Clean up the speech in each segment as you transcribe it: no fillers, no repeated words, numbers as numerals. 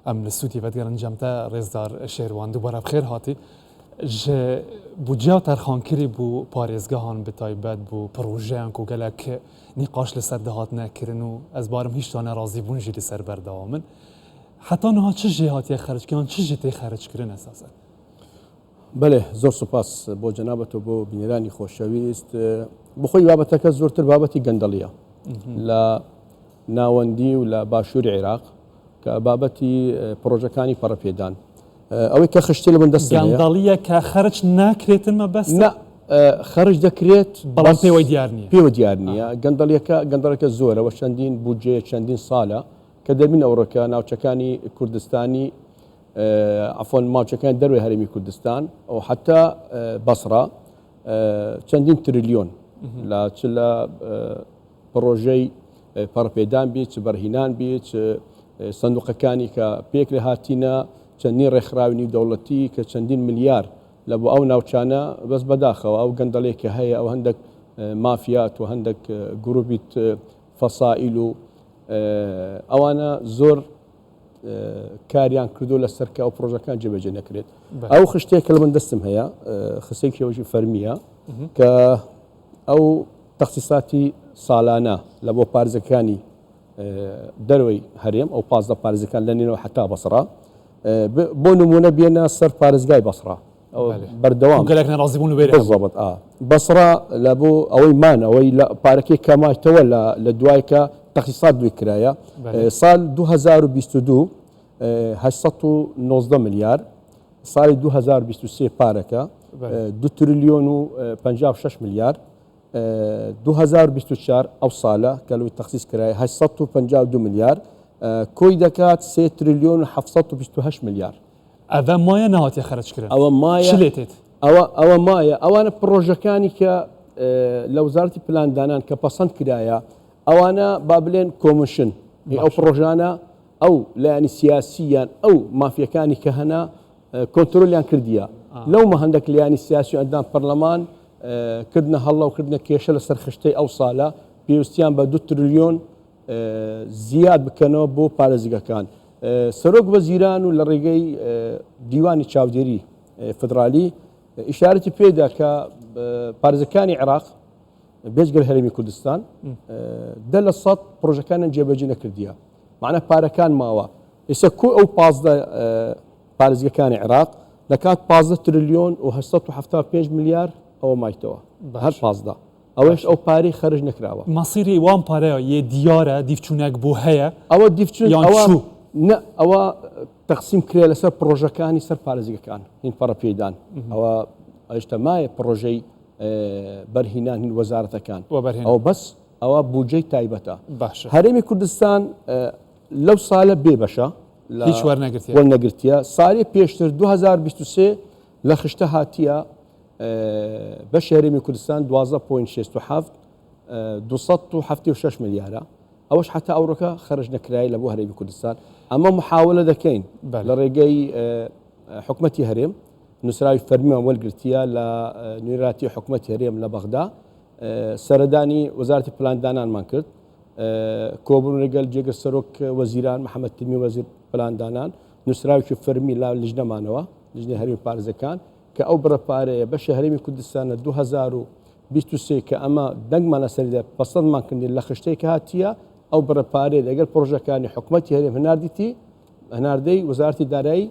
ئەم لە سوودی ڤەدگەرن جەمتە ڕێزدار شێروان دووبارە بخێر هاتی ژ بودجە تەرخانکری بوو پارێزگەهان بە تایبەت بوو پڕۆژەیان کو گەلەک نیقاش لەسەر دەهاتنە کرن و ئەز بارم هیچ ناڕازی بوون ژی لەسەر بەردەوامن حتا نها چ ژێ هاتیە خەرج کردن چ ژێ تێ خەرج کردن ئەساسەن؟ بەلێ زۆر سوپاس بۆ جەنابت و بۆ بینەرانی خۆشەویست. بخۆی بابەتەکە زۆرتر بابەتی گەندەڵیە لە ناوەندی و لە باشووری عێراق کە بابەتی پرۆژەکانی پەڕەپێدان ئەوەی کە خشتی لە من دەست گەندەڵیە کە خەرج ناکرێتن مەبەست نا خەرج دەکرێت بەڵام پێوەی دیار نییە پێوە دیار نییە گەندەڵیەکە گەندەڵەکە زۆرەوە چەندین بودجەیە چەندین ساڵە کە دەبین ئەوڕۆکە ناوچەکانی کوردستانی عەفوەن ماوچەکانی دەروەی هەرێمی کوردستان و حتا بەسڕە چەندین تریلیۆن لە چ لە پڕۆژەی پەڕپێدان بی چ بەرهینان بی چ سندوقەکانی کە پێک لە هاتینە چەندین ڕێکخراوی نیودەوڵەتی کە چەندین ملیار لە بۆ ئەو ناوچانە بەس بەداخەوە ئەو گەندەڵێک کە هەیە ئەو هەندێک مافیات و هەندێک گروپیت فەسائیل و ئەوانە زۆر کاریان کردو لەسەر کە ئەو پرۆژەکان جێبەجێ نەکرێت ئەو خشتەیە کە لە من دەستم هەیە خستێکی ئەوژی فەرمیە کە ئەو تەخسیساتی ساڵانە لە بۆ پارزەکانی دەروی هەرێم ئەو 15 پارێزەکان لە نێنەوە حتا بەسڕا بۆ نمونە بێنە سەر پارێزگای بەسڕا بەردەوام گەلێک ناڕازی بوون لەوێ بالضبط ئا بەسڕا لە بۆ ئەوەی مان ئەوەی لە پارەکەی کەمایتەوە لە لە دوای کە تەخسیسات دوی کرایە سال 2022 819 ملیار ساڵی 2023 پارەکە 2 تریلیۆن و 56 ملیار 2024 ئەو ساڵە کە لەوەی تەخسیس کرایە 852 ملیار کۆی دەکات 3 تریلیۆن و 728 ملیار. ئەڤە مایە نەهاتیە خەرج کرن. ئەوە مایە. چ لێ تێت؟ ئەوە ئەوە مایە ئەوانە پڕۆژەکانی کە لە وەزارەتی پلاندانان کە پەسەند کرایە ئەوانە با بلێن کۆمشن ئەو پڕۆژانە ئەو لایەنی سیاسی یان ئەو مافیەکانی کە هەنا کۆنترۆلیان کردیە لەو مەهندەک لایەنی سیاسی و ئەندام پەرلەمان کردنە هەڵە و کردنە کێشە لەسەر خشتەی ئەو سالە پێویستیان بە دو تریلیۆن زیاد بکەنەوە بۆ پارێزگەکان. سەرۆک وەزیران و لە ڕێگەی دیوانی چاودێری فدرالی ئیشارەتی پێدا کە پارێزەکانی عێراق بێجگەل هەرێمی کوردستان 10% پرۆژەکانیان جێبەجێ نەکردیە معنە پارەکان ماوە ئێستا کۆ ئەو 15 پارێزگەکانی عێراق دەکات 15 تریلیۆن و 875 ملیار ئەوە مایتەوە هەر 15 ئەوەش ئەو پارەی خەرج نەکراوە. مەسیری وان پارەیە یێ دیارە دیفچونەک بۆ هەیە ئەوە دیفچون یان ئەوە چوو؟ نە ئەوە تەقسیم کرێ لەسەر پڕۆژەکانی سەر پارێزگەکان هین پەڕە پێدان ئەوە ئەشتە مایە پڕۆژەی بەرهینان هین وەزارەتەکان وەبەرهێنان. ئەوە بەس ئەوە بودجەی تایبەتە. باشە. هەرێمی کوردستان لەو سالە بێ بەشە لە هیچ وەرنەگرتیە. وەرنەگرتیە سالی پێشتر 2023 لە خشتە هاتیە بەشی هەرێمی کوردستان دوازدە point شێست و حەفت 276 ملیارە ئەوەش حتا ئەوڕۆکە خەرج نەکرای لە بۆ هەرێمی کوردستان ئەمە محاولە دەکەین لە ڕێگەی حکومەتی هەرێم نووسراوی فەرمیمان وەرگرتیە لە نوێنەراتی حکومەتی هەرێم لە بەغدا سەردانی وەزارەتی پلاندانانمان کرد کۆبوون لەگەل جێگر سەرۆک وەزیران محەممەد تیمی وەزیر پلاندانان نووسراوێکی فەرمی لا لژنەمانەوە لژنەی هەرێمی پارێزەکان کە ئەو بڕە پارەیە بەشی هەرێمی کوردستانە 2023 کە ئەمە دەنگمان لەسەریدا پەسەندمان کردین لە خشتەی کە هاتیە ئەو بڕە پارەیە لەگەڵ پرۆژەکانی حکومەتی هەرێم هەناردیتی هەناردەی وەزارەتی دارایی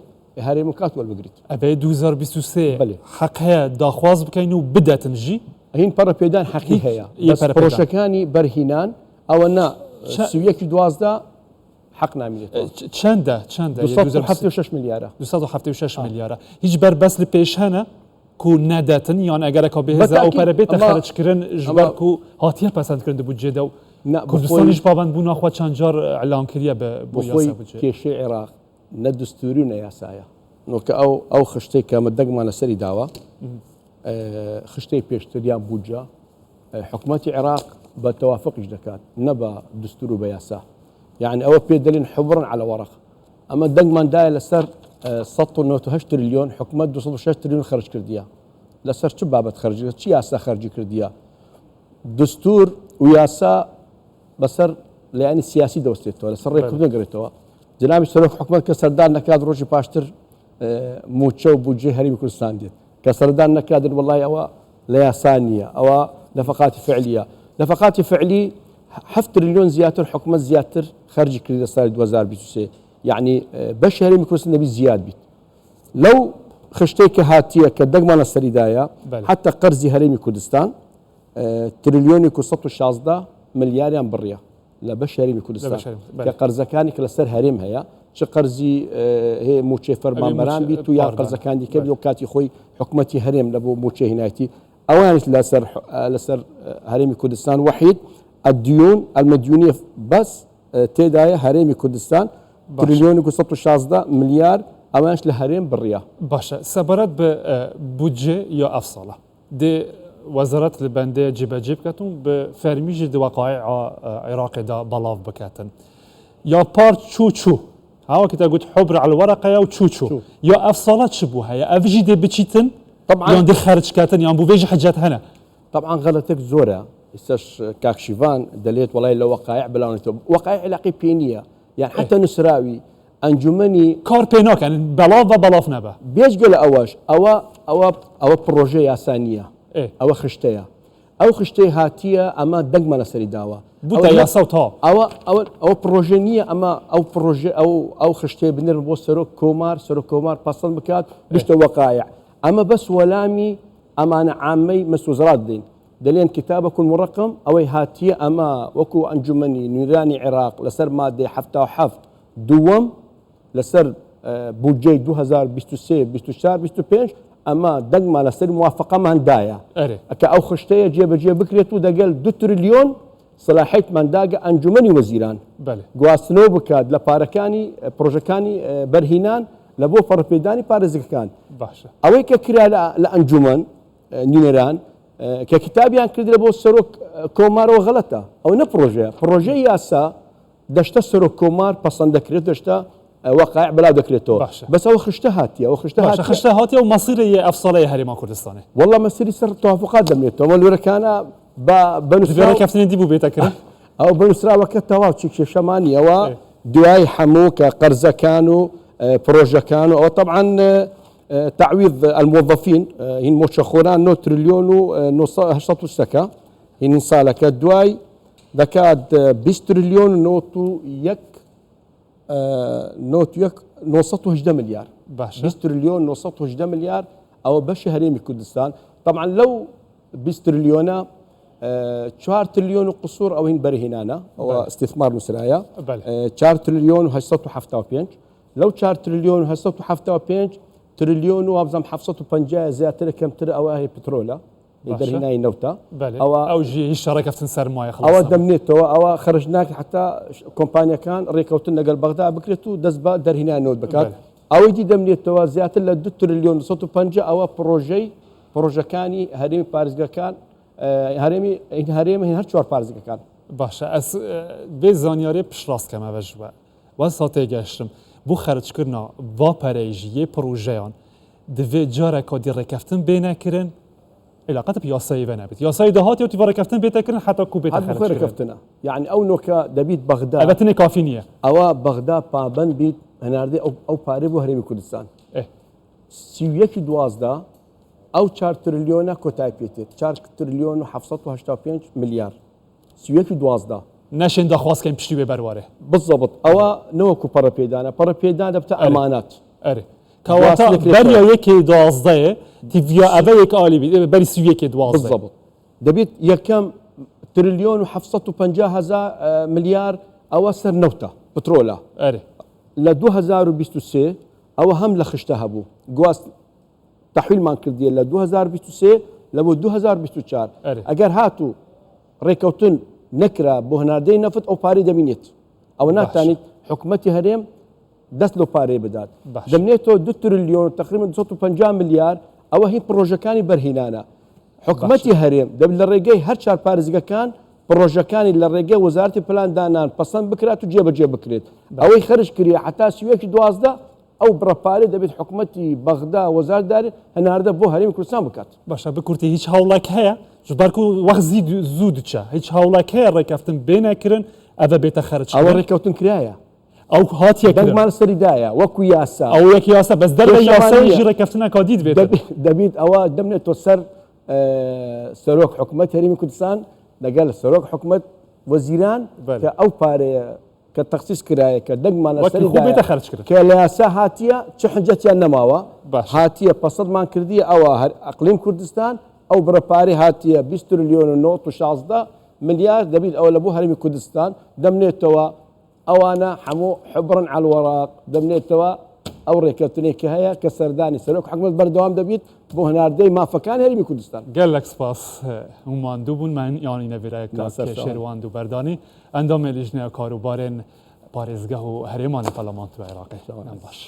هەرێم و کات وەربگریت. ئەبێ 2023 بەلێ. حەق هەیە داخواز بکەین و بدەتن ژی؟ هین پەڕە پێدان حەقی هەیە بەس پرۆژەکانی بەرهینان ئەوە نا 31 12 حەق نامینێتەوە. چەندە چەندە؟ 276 ملیارە. 276 ملیارە. هیچ بەربەست لە پێش هەنە کو نەدەتن یان ئەگەرەکە بێهێزە ئەو پەرە بێتە خەرجکردن ژبەر کو هاتیە پەسەندکردن بودجێدە و کوردستانیش پابەند بوو ناخوا چەند جار ئەلان کریە بە بۆ خۆی کێشەی عێراق نە دستوری و نە یاسایە نۆکە ئەو ئەو خشتەی کە ئەمە دەنگمان لەسەری داوە خشتەی پێشتر یان بودجە حکومەتی عێراق بە تەوافقیش دەکات نە بە دستور و بە یاسا یعنی ئەوە پێ دەلێن حبرن على ورق ئەمە دەنگمان دایە لەسەر 198 تریلیۆن حکومەت 206 تریلیۆن خەرج کردیە لەسەر چ بابەت خەرج چ یاسا خەرجی کردیە دستور و یاسا بەسەر لایەنی سیاسی دەوەستێتەوە لەسەر ڕێککردن گرێتەوە. جەنابی سەرۆک حکومەت کە سەردان نەکات ڕۆژی پاشتر مووچە و بودجەی هەرێمی کوردستان دێت. کە سەردان نەکات دێت وەڵای ئەوە لە یاسا نییە، ئەوە نەفەقاتی فعلیە. نەفەقاتی فعلی هەفت ترلیۆن زیاتر حکومەت زیاتر خەرجی کرد لە ساڵی 2023 یعنی بەشی هەرێمی کوردستان دەبی زیاد بیت لەو خشتەی کە هاتیە کە دەنگمان لەسەریدایە حتا قەرزی هەرێمی کوردستان ترلیۆنێک و 116 ملیاریان بڕیە لە بەش هەرێمی کوردستان کە قەرزەکانی کە لەسەر هەرێم هەیە چ قەرزی هەیە موچەی فەرمانبەران بیت و یان قەرزەکان دیکە بۆ کاتی خۆی حکوومەتی هەرێم لە بۆ موچە هینایەتی ئەوانش لەسەر لەسەر هەرێمی کوردستان وەحید الديون المديونية بەس تێدایە هەرێمی کوردستان تریلیۆنێک و 116 ملیار ئەوانش لە هەرێم بڕە. باشە سەبارەت بە بودجە یا ئەف ساڵە دێ وەزارەت لە بەندەیە جێبەجێ بکات و بە فەرمی ژی di وەقایع عێراقێدا بەڵاو بکاتن. یا پار چوو چوو هاوەکی تا گوت حبر على الورقە و چوو چوو یا ئەف ساڵە چ بوو هەیە ئەف ژی دێ بچیتن طبعا یان دێ خەرج کاتن یان بوو بێژی حجەت هەنە. طبعا غەلەتێک زۆرە ئێستاش کاک شیڤان دەلێت وەڵای لە وەقایع بلاونێتەوە وەقایع علاقەی پێ نییە یان حتا نووسراوی ئەنجومەنی. کار پێ ناکەن بەڵاو بە بەڵاف نەبە. بێجگە لە ئەوەش ئەوە ئەوە ئەوە پڕۆژە یاسا نییە ئەوە خشتەیە ئەو خشتەی هاتیە ئەمە دەنگمان لەسەری داوە بوتە یاسا و تەواو. ئەوە ئەوە ئەوە پڕۆژە نییە ئەمە ئەو پڕۆژە ئەو ئەو خشتەیە بنێرن بۆ سەرۆک کۆمار سەرۆک کۆمار پەسەند بکات بشتە وەقایع ئەمە بەس وەلامی ئەمانە عامەی مەسوزرات دەین دەلێن کتابەکون مڕقم ئەوەی هاتیە ئەمە وەکو ئەنجومەنی نوێنەرانی عێراق لەسەر مادەی 77 دووەم لەسەر بودجەی 2023 24 25 ئەمە دەنگمان لەسەر موافقەمان دایە کە ئەو خشتەیە جێبەجێ بکرێت و دەگەل 2 تریلیۆن سەلاحیتمان داگە ئەنجومەنی وەزیران گواستنەوە بکات لە پارەکانی پرۆژەکانی بەرهینان لە بۆ پەڕپێدانی پارێزگەکان ئەوەی کە کرا لە ئەنجومەن نوێنەران کە کتابیان کرد لە بۆ سەرۆک کۆمارەوە غەڵەتە ئەو نە پرۆژەیە پرۆژەی یاسا دەشتە سەرۆک کۆمار پەسەند دەکرێت دەشتە وەقایع بەلاو دەکرێتەوە باشە. بەس ئەوە خشتە هاتیە ئەوە خشتە باشە هاتیە خشتە هاتیە و مەسیرە یە ئەف ساڵەیە هەرێما کوردستانێ. وەڵا مەسیری سەر تەوافقات دەمێنێتەوە ئەمە لۆرەکانە بە بە دڤێ نووسراو ڕێکەفتنێ دی بوو بێتە کرن. ئەو بە نووسراوەکە تەواو چی کێشەمان نییە ئەوە ئێ. دوای حەموو کە قەرزەکان و پرۆژەکان و ئەوە تەبعەن تعویض الموظفین هین مووچەخۆران 9 تریلیۆن و 900 و شتەکە هین سالەکە دوای دەکات 20 تریلیۆن و 91 91 918 ملیار باشە 20 تریلیۆن 918 ملیار ئەوە بەشی هەرێمی کوردستان طبعا لەو 20 تریلیۆنە 4 تریلیۆن و قسوور ئەو هین بەرهێنانە ئەوە استثمار نووسرایە 4 تریلیۆن و 875 لەو 4 تریلیۆن و 875 تریلیۆن و وابزانم 750 زیاترە کەمتر ئەوە هی پترۆلە دەرهێنانی نەوتە ئەوە ئەو ژی هیچ ڕێکەفتن سەرمایە خڵاس ئەوە دەمنێتەوە ئەوە خەرج ناکرێت حتا کۆمپانیەکان ڕێکەوتن لەگەڵ بەغدا بکرێت و دەست بە دەرهێنانی نەوت بکات ئەوەی دی دەمنێتەوە زیاتر لە 2 تریلیۆن 250 ئەوە پڕۆژەی پڕۆژەکانی هەرێمی پارێزگەکان هەرێمی هەرێم هەر چوار پارێزگەکان. باشە ئەس بێ زانیارێ پشتڕاست کەمە بەش بە وەسا تێگەشتم بۆ خەرجکردنا ڤا پەرەیژ یێ پڕوژەیان دڤێ جارەکا دی ڕێکەفتن بێنە کرن علاقەت بە یاسایی ڤە نەبێت یاسایی داهاتی و تیڤا ڕێکەفتن بێتە کرن حتا کو بێتە هەر بخۆی خەرجکردن ڕێکەفتنە یعنی ئەو نۆکە دەبیت بەغدا ئەڤە تنێ کافی نییە. ئەوە بەغدا پابەند بیت هەناردەی ئەو ئەو پارەی بۆ هەرێمی کوردستان ئێ. 31 ی 12 ئەو چار ترلیۆنە کۆتای پێ تێت چار ترلیۆن و 785 ملیار 31 ی 12. نەشێن داخواز کەین پشتی وێ بەروارێ. بالضبط ئەوە نەوەکو پەڕە پێدانە پەڕە پێدان دەبتە ئەرێ ئەمانات ئەرێ کەواتە گواستنێک بەریا لێ یەکێ دوازدەیە تیڤیا ئەڤە یەک ئالی بی بەری سی و یەکێ دوازدەیە. بالضبط دەبێت یەکەم ترلیۆن و 750 هەزار ملیار ئەوە سەر نەوتە پترۆلە ئەرێ. لە 2023 ئەوە هەم لە خشتە هەبوو گواست تەحویلمان کردیە لە 2023 لە بۆ 2024 ئەرێ. ئەگەر هاتوو ڕێکەوتن نەکرا بۆ هەناردەی نەفت ئەو پارەی دەمینێت ئەوە باشە. ناتانیت حکومەتی هەرێم دەست لەو پارەیە بدات باشە. دەمنێتەوە 2 ترلیۆن و تقریبا 250 ملیار ئەوە هی پڕۆژەکانی بەرهینانە باشە. حکومەتی هەرێم دەبێت لە ڕێگەی هەر چوار پارێزگەکان پڕۆژەکانی لە ڕێگەی وەزارەتی پلاندانان پەسەند بکرات و جێبەجێ بکرێت باشە. ئەوەی خەرج کرێ حتا 31 دوازدە ئەو بڕە پارەی دەبێت حکومەتی بەغدا وەزارەت دارایی هەناردە بۆ هەرێمی کوردستان بکات. باشە بکورتی هیچ هەوڵێک هەیە ژبەرکو وەخت زید زوو دچە هیچ هەوڵێک هەیە ڕێکەفتن بێنە کرن ئەڤە بێتە خەرج ئەوە کرن؟ ڕێکەوتن کرایە. ئەو هاتیە کردن. دەنگمان سەری دایە وەکو یاسا. ئەو یەک یاسا بەس دەرەوەی کێشەمان یاسای نییە. ژی ڕێککەفتنەکە دیت بێتن. دەبیت ئەوە دەمنێتۆ سەر سەرۆک حکومەت هەرێمی کوردستان لەگەل سەرۆک حکومەت وەزیران بەلێ. کە ئەو پارەیە کە تەخسیس کرایە کە دەنگمان وەکی لەسەری خۆ دایە بێتە خەرج کردن. کە لە یاسا هاتیە چ حجەتیان نەماوە باش. هاتیە پەسەدمان کردیە ئەوە هەر ئەقلیم کوردستان ئەو بڕە پارەی هاتیە 20 ترلیۆن و 916 ملیار دەبیت ئەوە لە بۆ هەرێمی کوردستان دەمنێتەوە ئەوانە هەموو حبرن علی الوراق دەمنێتەوە ئەو ڕێکەوتنەی کە هەیە کە سەردانی سەرۆک حکومەت بەردەوام دەبیت بۆ هەناردەی مافەکانی هەرێمی کوردستان. گەلەک سپاس هوو ماندوو بوون من یانی نەڤیرە کاک شێروان دووبەردانی ئەندامێ لیژنەیا کاروبارێن پارێزگەه و هەرێمانی پەرلەمانتوە عێراقێ. باش.